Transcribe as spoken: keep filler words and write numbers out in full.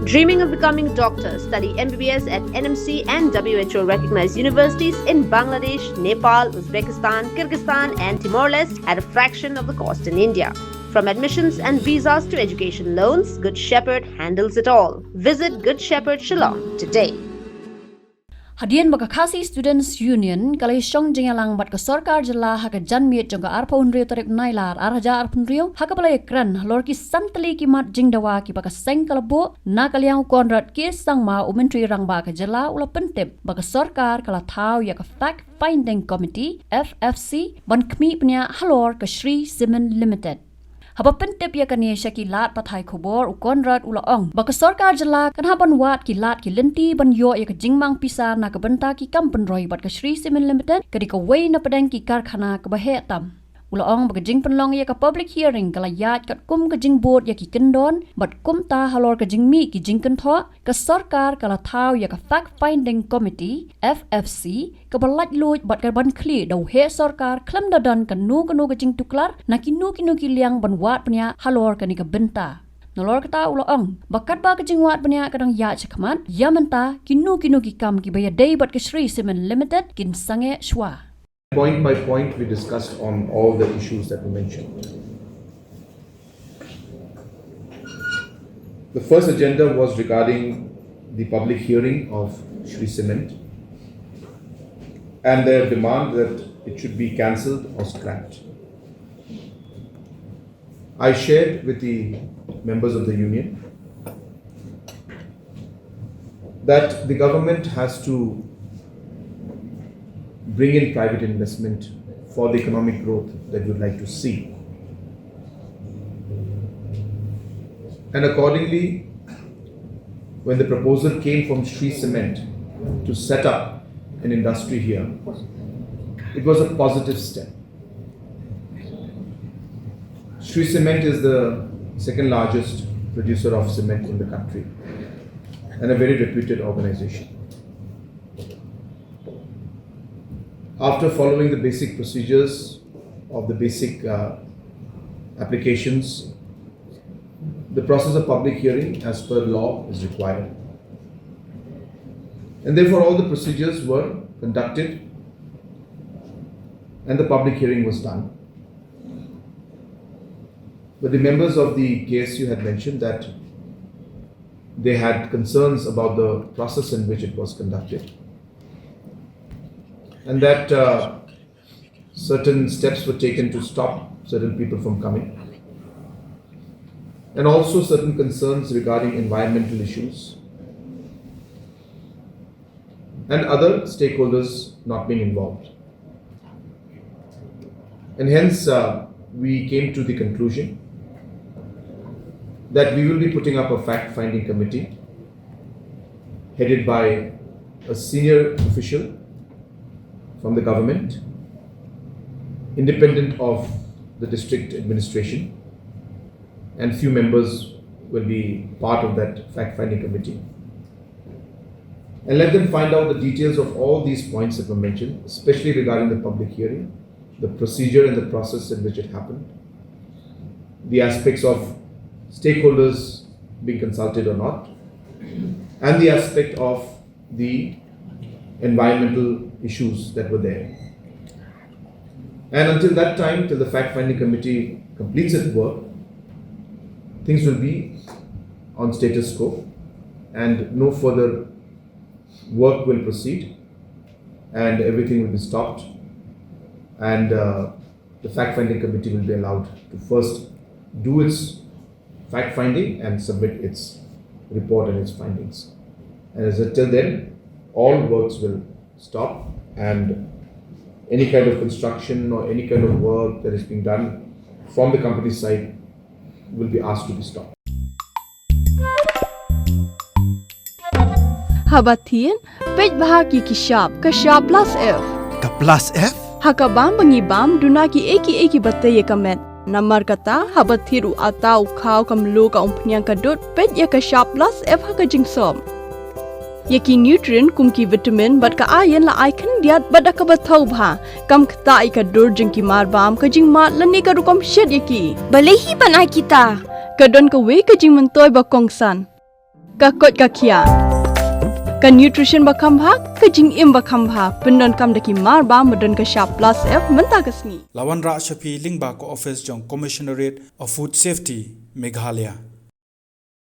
Dreaming of becoming a doctor? Study M B B S at N M C and W H O recognized universities in Bangladesh, Nepal, Uzbekistan, Kyrgyzstan, and Timor Leste at a fraction of the cost in India. From admissions and visas to education loans, Good Shepherd handles it all. Visit Good Shepherd Shillong today. Hadien ba ka Khasi Students Union ka la ïashong jingïalang bad ka sorkar jylla ha ka janmiet jong ka arphew hynriew tarik Nailar ar hajar arphew hynriew, ha kaba la ïakren halor ki san tylli ki mat jingdawa kiba ka seng ka la buh na ka liang u Conrad K Sangma, u Myntri Rangbah ka jylla, u la pyntip ba ka sorkar ka la thaw ïa ka Fact Finding Committee, F F C, ban khmih bniah halor ka Shree Cement Limited. Haba pyntip ïa kane sha ki lad pathai khubor, u Conrad u la ong ba ka sorkar jylla kan hap ban wad ki lad ki lynti ban ïoh ïa ka jingmang pisa na ka bynta ki kam pynroi bad ka Shree Cement Limited ka dei kawei na pdeng ki karkhana kaba heh tam. U la ong ba ka jingpynlong ïa ka public hearing ka la ïaid katkum ka jingbud ïa ki kyndon bad kumta halor ka jingmih ki jingkynthoh, ka sorkar ka la thaw ïa ka Fact Finding Committee, F F C, kaba laitluid bad ka ban khlieh da u heh sorkar khlem da don kano kano ka jingtuklar na kino kino ki liang ban wad bniah halor kane ka bynta. Nalor kata u la ong ba katba ka jingwad bniah ka dang ïaid shakhmat, ïa mynta kino kino ki kam kiba ïadei bad ka Shree Cement Limited kin sangeh shuwa. Point by point, we discussed on all the issues that were mentioned. The first agenda was regarding the public hearing of Shree Cement and their demand that it should be cancelled or scrapped. I shared with the members of the union that the government has to bring in private investment for the economic growth that we would like to see. And accordingly, when the proposal came from Shree Cement to set up an industry here, it was a positive step. Shree Cement is the second largest producer of cement in the country and a very reputed organization. After following the basic procedures of the basic, uh, applications, the process of public hearing as per law is required. And therefore, all the procedures were conducted and the public hearing was done. But the members of the K S U had mentioned that they had concerns about the process in which it was conducted, and that, uh, certain steps were taken to stop certain people from coming, and also certain concerns regarding environmental issues and other stakeholders not being involved. And hence, uh, we came to the conclusion that we will be putting up a fact-finding committee headed by a senior official from the government, independent of the district administration, and few members will be part of that fact-finding committee. And let them find out the details of all these points that were mentioned, especially regarding the public hearing, the procedure and the process in which it happened, the aspects of stakeholders being consulted or not, and the aspect of the environmental issues that were there. And until that time, till the fact-finding committee completes its work, things will be on status quo and no further work will proceed and everything will be stopped. And, uh, the fact-finding committee will be allowed to first do its fact-finding and submit its report and its findings. And as I said, till then, all works will stop and any kind of construction or any kind of work that is being done from the company side will be asked to be stopped. Haba thied, peit bha ki ki shap, ka shap plus F. Ka plus F? Ha ka bam ba ngi bam, duna ki ei ki ei kiba tei ïa ka met. Namar kata, haba thied u atta, u khaw, ka mluh, ka umphniang, ka dud, peit ïa ka shap plus F ha ka jingsop. Ïa ki nutrient kum ki vitamin bad ka iron la ai khyndiat bad da kaba thaw bha. Kam ktah ïa ka dur jong ki marbam, ka jingmad lane ka rukom shet ïa ki. Balei hi ban ai kita? Ka don kawei ka jingmyntoi ba kongsan. Ka koit ka khiah, ka nutrition ba kham bha, ka jingim ba kham bha, pyndonkam da ki mar ba ma don ka shap plus F mynta ka sngi. La wanrah sha phi lyngba ka office jong Commissionerate of Food Safety, Meghalaya.